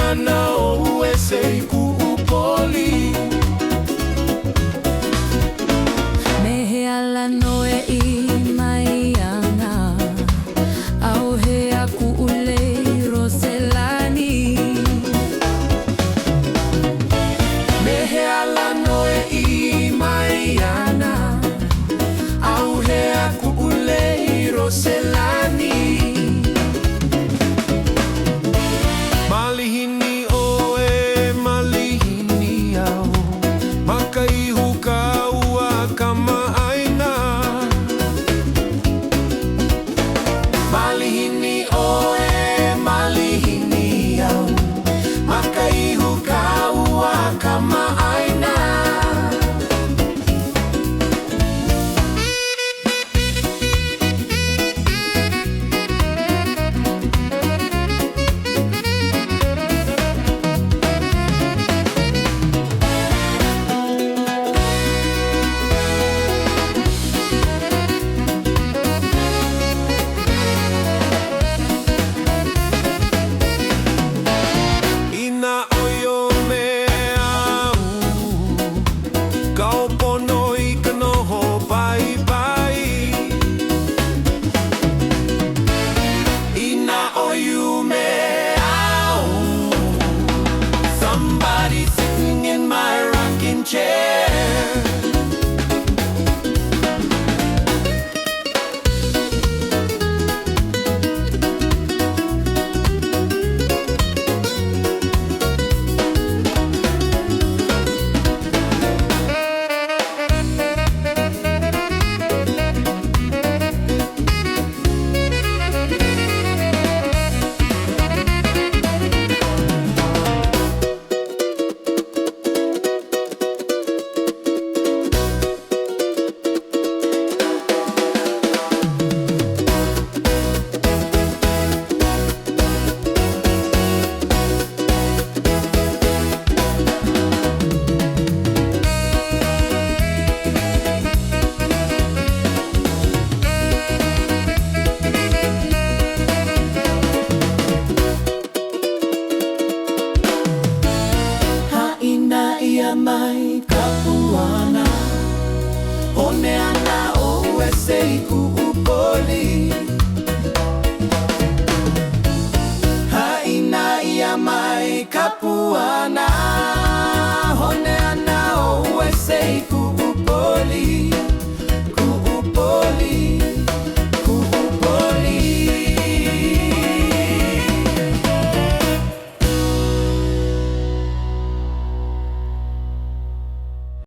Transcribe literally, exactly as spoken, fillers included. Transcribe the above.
ʻAna ʻo Uēsei Kuʻupoli. Mehea la noeʻi mai ʻana, ʻauhea Kuʻulei Roselani. Mehea la noeʻi mai ʻana, ʻauhea Kuʻulei Roselani. Malihini ʻoe, malihini au, makaihu ka ua kamaʻāina. Malihini ʻoe, malihini au, makaihu ka ua kamaʻāina. ʻIna ʻoiume au, kau pono ʻi ka noho paipai. ʻIna ʻoiume au, somebody sitting in my rocking chair. Haʻina ia mai ka puana, hone ʻana ʻo Uēsei Kuʻupoli. Haʻina ia mai ka puana, hone ʻana ʻo Uēsei Kuʻupoli.